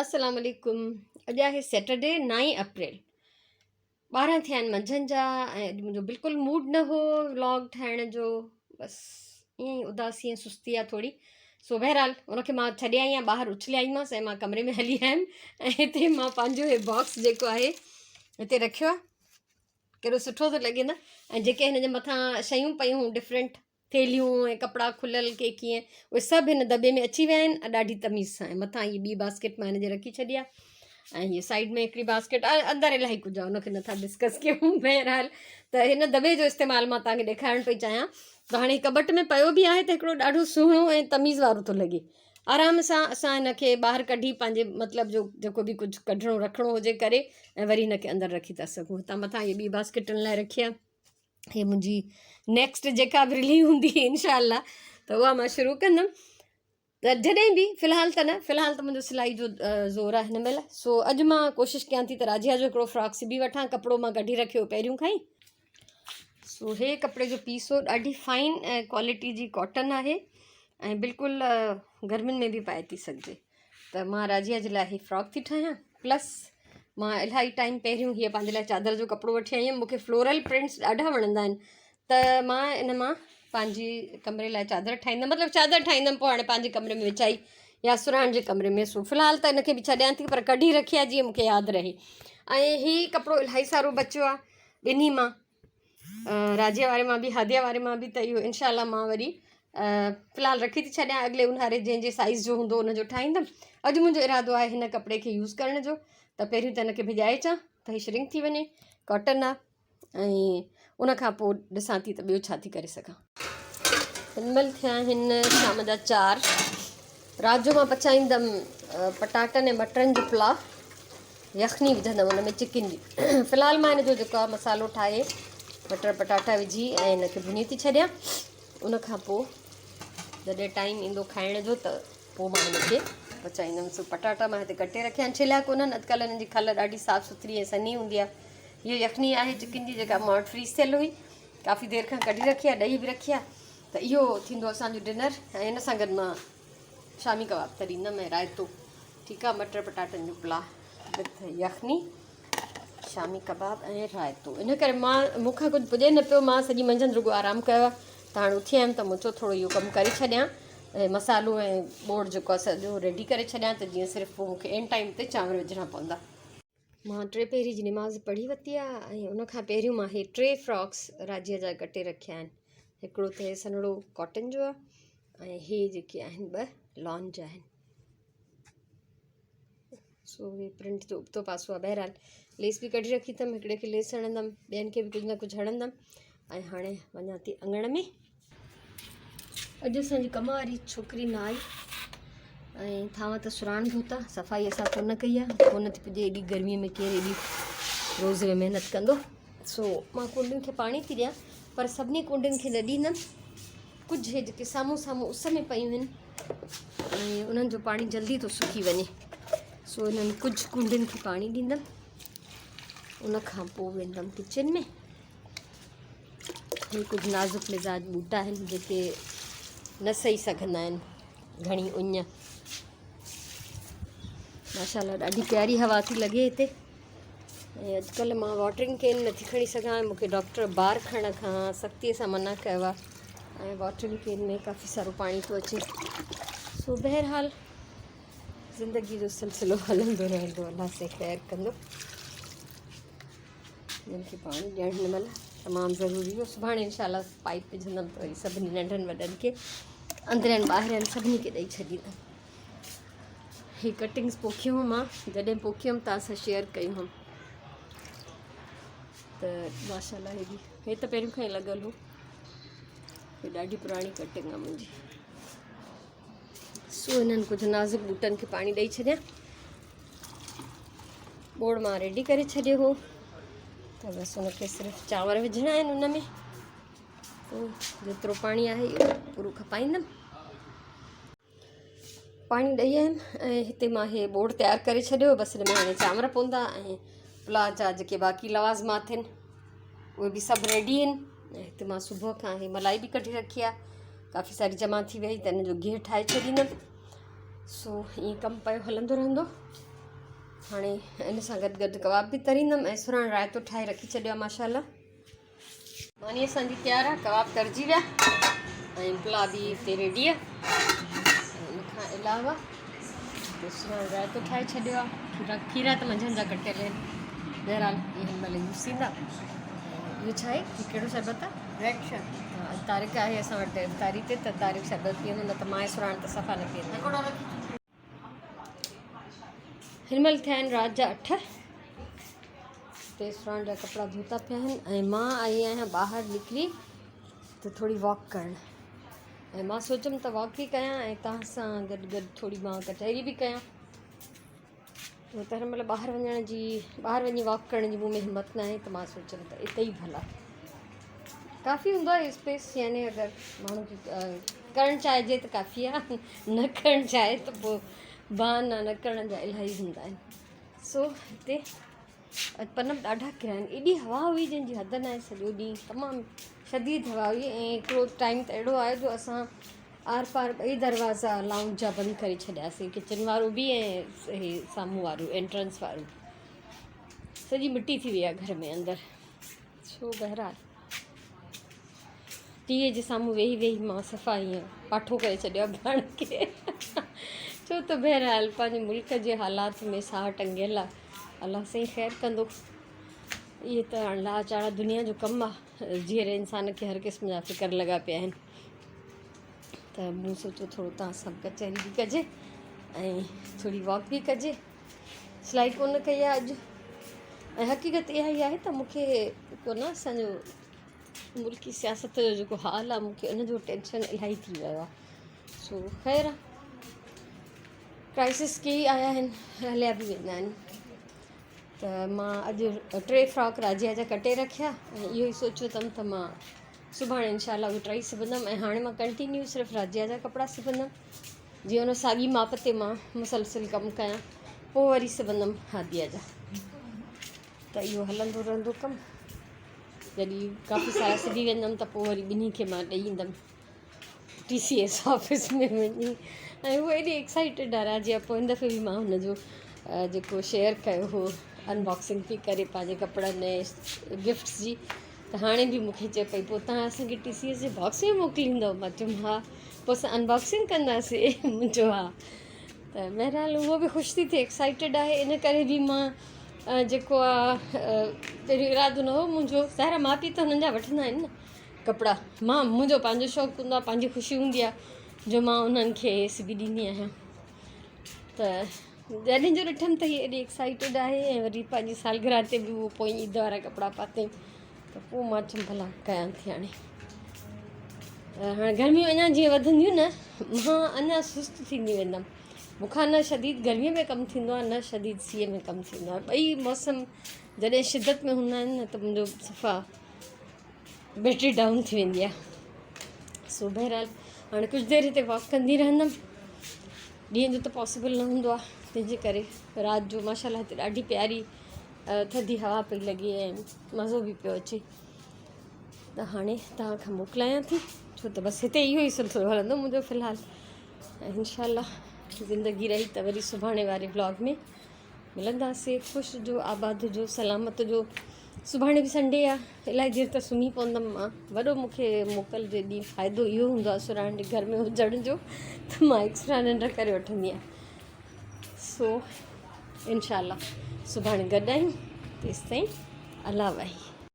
السلام عليڪم اڄ آهي سيٽرڊي نائين اپريل 12 ٿيا آهن منجهند جا ۽ اڄ منهنجو بلڪل موڊ نه هو ولاگ ٺاهڻ جو بس ائين ئي اداسي ۽ سستي آهي ٿوري سو بهرحال ان کي مان ڇڏي آئي آهيان ٻاهر اڇلي آئيمانس ۽ مان ڪمري ۾ هلي آيم ۽ هتي مان پنهنجو هي باڪس جيڪو آهي هتي رکيو آهي ڪيڏو سٺو ٿو لڳي نه ۽ جيڪي هن جي مٿان شيون پيون هيون ڊفرنٽ ٿيلهيون ۽ ڪپڙا کليل ڪي ڪيئن اهي سڀ هن دٻي ۾ اچي ويا آهن ۽ ڏاڍي تميز سان ۽ مٿان هي ٻي باسڪيٽ مان هن جي رکي ڇڏي آهي ۽ هي سائيڊ ۾ هڪڙي باسڪيٽ آهي اندر الاهي ڪجهه آهي ان کي نٿا ڊسڪس ڪيون بهرحال ته هن دٻي جو استعمال مان توهان کي ڏيکارڻ پئي چاهيان ته هاڻي ڪٻٽ ۾ پيو به آهي ته هڪڙو ڏاڍو سهڻو ۽ تميز وارو ٿو لڳي آرام سان اسان هن کي ٻاهر ڪڍي پنهنجي مطلب جو جيڪو به ڪجهه ڪڍڻو رکڻو هجي ڪري ۽ وري هن کي اندر رکي ٿا سگهون هتان مٿان هي ٻي باسڪيٽن لاء رکي آهي هي منهنجي نيڪسٽ جيڪا به رلي هوندي انشاء الله ته اها مان شروع ڪندم ته جڏهن به في الحال ته نه في الحال ته منهنجو سلائي جو زور آهي هن مهل سو اڄ مان ڪوشش ڪيان ٿي ته راجيا جو هڪڙو فراڪ سبي وٺان ڪپڙو مان ڪڍي رکيو پهريون کان ئي سو هي ڪپڙي جو پيس هو ڏاڍي فائن ڪوالٽي جي ڪاٽن آهي ۽ بلڪل گرمين ۾ به پائي ٿي سگهجي ته مان راضيه جي لاء هي فراڪ ٿي ٺاهيان پلس مان الاهي ٽائيم پهريون هيء پنهنجي لاء چادر جو ڪپڙو وٺي آئي هيم مونکي فلورل پرنٽس ڏاڍا وڻندا آهن ته مان ان مان پنهنجي ڪمري لاء چادر ٺاهيندم مطلب چادر ٺاهيندم پوء هاڻي پنهنجي ڪمري ۾ وڇائي يا سرهاڻ جي ڪمري ۾ سو في الحال ته ان کي به ڇڏيان ٿي پر ڪڍي رکي آهي جيئن مونکي ياد رهي ۽ هي ڪپڙو الاهي سارو بچيو آهي ٻنهي مان راجيه واري مان به هاديه واري مان به ته اهو انشاء الله مان وري في الحال رکي ٿي ڇڏيان اڳلي اونهاري جنهن جي سائز جو هوندو ان جو ٺاهيندم اڄ منهنجو ارادو آهي هن ڪپڙي کي يوز ڪرڻ جو ته پهريون ته هن کي ڀڄائي اچان ته هي شرنڪ ٿي وڃي ڪاٽن آهي ۽ ان کان پوء ڏسان ٿي ته ٻيو ڇا ٿي ڪري سگهان هن مهل ٿيا آهن شام جا چار. رات جو مان پچائيندم پٽاٽن ۽ مٽرن جو پلاء يخني وجهندم ان ۾ چڪن جي في الحال مان هن جو جيڪو آهي مصالحو ٺاهي مٽر پٽاٽا وجهي ۽ هن کي ڀڃي ٿي ڇڏيان ان کان پوء جڏهن ٽائيم ايندو کائڻ جو ته پوء مان هن کي پچائيندم سو پٽاٽا مان هتي ڪٽي رکيا آهن ڇليا ڪونهن اڄڪلهه هنن جي کل ڏاڍي صاف سٿري ۽ سنهي هوندي آهي هيء يخني آهي چڪن جي جيڪا مان وٽ فريز ٿيل هئي ڪافي دير کان ڪڍي رکي آهي ڏهي به رکي آهي ته اهو ٿيندو اسانجو ڊنر ۽ ان سان گڏ مان شامي ڪباب تريندم ۽ رائتو ٺيڪ آهي مٽر پٽاٽن جو پلاء وٿ يخني شامي ڪباب ۽ رائتو ان ڪري مان مون کان ڪجهه پڄي نه پيو مان سڄي منجهند رڳو آرام ڪيو آهي ته هاڻي اٿي آيم ته مون چيو ٿورو اهو ڪم ڪري ڇڏيان ۽ مصالحو ۽ ٻوڙ جيڪو آهي سڄو ريڊي ڪري ڇڏيان ته جيئن صرف پوء مون کي عين ٽائيم تي چانور وجهڻا پوندا مان ٽي پهري جي نماز پڙهي ورتي آهي ۽ ان کان پهريون مان هي ٽي فراڪس راجيء جا ڪٽي رکيا آهن هڪڙو ته هي سنهڙو ڪاٽن جو آهي ۽ هي جيڪي آهن ٻه لان جا آهن سو هي پرنٽ جو ابتو پاسو آهي بهرحال ليس به ڪڍي رکي اٿم هڪڙي کي ليس هڻندم ٻين کي به ڪجهه نه ڪجهه هڻندم ۽ هاڻي وڃان ٿي اڱڻ ۾ اڄ اسان جي ڪم واري ڇوڪري نه آئي ۽ ٿانو ته سراڻ ڌوتا صفائي اسان ڪونه ڪئي آهي ڪونه ٿي پڄي ايڏي گرمي ۾ ڪير ايڏي روز ۾ محنت ڪندو سو مان ڪونڊين کي پاڻي ٿي ڏيان پر سڀني ڪونڊين کي نه ڏيندم ڪجهه هي جيڪي سامهون سامهون اس ۾ پيون آهن ۽ انهن جو پاڻي جلدي ٿو سڪي وڃي سو انهن ڪجهه ڪونڊين کي پاڻي ڏيندم ان کان پوء ويندم ڪچن ۾ هي ڪجهه نازڪ مزاج ٻوٽا آهن جيڪي نه سهي سگهندا آهن گهڻي اڃ ماشاء الله ڏاڍي پياري هوا ٿي لڳي هتي ۽ اڄڪلهه مان واٽرنگ ڪين نٿي کڻي سگهان مونکي ڊاڪٽر بار کڻڻ کان سختيء سان منع ڪيو آهي ۽ واٽرنگ ڪين ۾ ڪافي سارو پاڻي ٿو اچي سو بهرحال زندگي جو سلسلو هلندو رهندو الله سي خير ڪندو انهن کي پاڻي ڏيڻ هن مهل تمام ضروري هو سڀاڻي انشاء الله پائپ وجهندم ته وري سڀني ننڍن وڏن کي اندرين ٻاهرين سڀني کي ڏئي ڇڏيندم هي ڪٽنگس پوکيون هيون مان جڏهن پوکيم توهان سان شيئر ڪيون هيم ته ماشاء الله هي به هي ته پهريون کان ئي لڳل هو هي ڏاڍي پراڻي ڪٽنگ آهي منهنجي سو انهن ڪجهه نازڪ ٻوٽن کي پاڻي ڏئي ڇڏيان ٻوڙ مان ريڊي ڪري ڇڏيو هو ته بس ان کي صرف چانور وجهڻا آهن ان ۾ پوء جيترو پاڻي آهي اهو پورو کپائيندم پاڻي ڏئي آيم ۽ هتي مان هي ٻوڙ تيار ڪري ڇڏيو بس هن ۾ هاڻي چانور پوندا ۽ پلاء جا جيڪي باقي لوازمات آهن اهي به سڀ ريڊي آهن ۽ هتي مان صبح کان هي ملائي به ڪڍي رکي آهي ڪافي ساري جمع ٿي وئي ته ان جو گيهه ٺاهي ڇڏيندم. سو ائين ڪم پيو هلندو رهندو. هاڻي ان سان گڏ گڏ ڪباب به تريندم ۽ سرهاڻ رائتو ٺاهي رکي ڇڏيو آهي ماشاءالله. ماني اسان جي تيار آهي، ڪباب ترجي ويا ۽ پلاء به هتي ريڊي آهي. ان کان علاوه سرهاڻ رائتو ٺاهي ڇڏيو آهي. کيرا کيرا ته منجهند جا ڪٽيل آهن، بهرحال اهي هن مهل يوز ٿيندا. اهو ڇا آهي؟ هي ڪهڙو شربت آهي؟ ريڊ شربت. ها طارق آهي اسان وٽ افطاري تي ته طارق شربت پيئندو نه ته مان ۽ سرهاڻ ته صفا نه پيئندا. هن مهل ٿيا آهن رات جا 8. هتي سرهاڻ جا ڪپڙا ڌوتا پيا آهن ۽ مان آئي آهيان ٻاهر نڪري ته ٿوري واڪ ڪرڻ ۽ مان سوچيم ته واڪ به ڪيان ۽ توهان سان گڏ گڏ ٿوري مان ڪچهري به ڪيان. ڇو ته هن مهل ٻاهر وڃڻ جي ٻاهر وڃي واڪ ڪرڻ جي مون ۾ همت ناهي ته مان سوچيم ته اتي ئي ڀلا ڪافي هوندو آهي اسپيس يعني اگر ماڻهو کي ڪرڻ چاهجي ته ڪافي آهي نه ڪرڻ چاهي ته پوء بهانا نه ڪرڻ جا الاهي هوندا آهن. سو هتي اڄ پن به ڏاڍا ڪريا آهن، ايڏي هوا هئي جنهن جي حد ناهي، سڄو ڏينهن تمام شديد هوا هئي ۽ هڪڙو ٽائيم ته اهڙو آيو جو اسان آر پار ٻئي دروازا لائونج جا بند ڪري ڇڏياسين، ڪچن وارو به ۽ هي سامهون وارو انٽرنس وارو. سڄي مٽي ٿي وئي آهي گهر ۾ اندر. سو بهرحال ٽي وي جي سامهون ويهي ويهي مان صفا ائين پاٺو ڪري ڇڏيو آهي پاڻ کي، ڇو ته بهرحال پنهنجي ملڪ جي حالات ۾ ساهه ٽنگيل آهي. الله سائين خير ڪندو. اهي ته هاڻي لاهه چاڙهه دنيا جو ڪم آهي، جيئري انسان کي هر قسم جا فڪر لڳا پيا آهن. ته مون سوچيو ٿورو توهان سان ڪچهري به ڪجي ۽ ٿوري واڪ به ڪجي. سلائي ڪونه ڪئي آهي اڄ ۽ حقيقت اها ئي آهي ته مون کي ڪو نه اسانجو ملڪي سياست جو جيڪو حال آهي مون کي ان جو ٽينشن الاهي ٿي ويو آهي. سو خير آهي، ڪرائسس ڪيئي آيا آهن هليا به ويندا آهن. ته مان اڄ 3 فراڪ راجيا جا ڪٽي رکيا ۽ اهو ئي سوچيو اٿم ته مان سڀاڻي انشاء الله اهي ٽئي سبندم ۽ هاڻي مان ڪنٽينيو صرف راجيا جا ڪپڙا سبندم، جيئن ان ساڳي ماپ تي مان مسلسل ڪم ڪيان، پوء وري سبندم هاديا جا. ته اهو هلندو رهندو ڪم. جڏهن ڪافي سارا سبي ويندم ته پوء وري ٻنهي کي مان ڏئي ايندم ٽي سي ايس آفيس ۾ وڃي. ۽ هو ايڏي ايڪسائيٽيڊ آهي راجيا، پوئين دفعي به مان هن جو جيڪو شيئر ڪيو هو انباڪسنگ پئي ڪري پنهنجي ڪپڙن ۽ گفٽس جي، ته هاڻي به مون کي چئي پئي پوء توهان اسان کي ٽي سي ايس جي باڪس ۾ موڪليندو؟ مان چيم ها. پوء اسان انباڪسنگ ڪنداسين؟ مون چيو ها. ته بهرحال هوء به خوش ٿي ٿئي، ايڪسائيٽيڊ آهي. ان ڪري به مان جيڪو آهي پهريون ارادو نه هو منهنجو، ظاهر آهي ماء پيء ته هنن جا وٺندا آهن نه ڪپڙا، مان منهنجو پنهنجو شوق هوندو آهي، پنهنجي خوشي هوندي آهي جو مان انهن کي سبي ڏيندي آهيان. ته جڏهن جو ڏٺم ته هي ايڏي ايڪسائيٽيڊ آهي ۽ وري پنهنجي سالگرهه تي به هو پوئين عيد وارا ڪپڙا پاتائين، ته پوء مان چيم ڀلا ڪيان ٿي. هاڻي ته هاڻي گرميون اڃا جيئن وڌنديون نه مان اڃا سست ٿيندي ويندم. مون کان نه شديد گرميء ۾ ڪم ٿيندو آهي نه شديد سيء ۾ ڪم ٿيندو آهي. ٻئي موسم جڏهن شدت ۾ هوندا آهن نه ته منهنجو صفا بيٽري ڊائون ٿي ويندي آهي. سو بهرحال هاڻي ڪجهه دير هتي واڪ ڪندي رهندم. ڏينهن جو ته پاسيبل نه هوندو آهي، تنهن جي ڪري رات جو ماشاء الله هتي ڏاڍي پياري ٿڌي هوا پئي لڳي ۽ مزو به پيو اچي. ته هاڻي توهان کان موڪلايان ٿي، ڇو ته بس هتي اهو ئي سلسلو هلندو منهنجو في الحال. انشاء الله زندگي رهي ته وري سڀاڻي واري بلاگ ۾ ملنداسين. خوش هجو، آباد هجو، سلامت هجو. سڀاڻي به سنڊي آ، الائي دير ته سمهي پوندم مان. وڏو مون کي موڪل جي ڏينهن فائدو اهو هوندو آ سرهاڻ جي گهر ۾ هجڻ جو ته مان ايڪسٽرا ننڊ ڪري وٺندي آهيان. سو انشاء الله سڀاڻي گڏ آهيون، تيستائين الله واهي.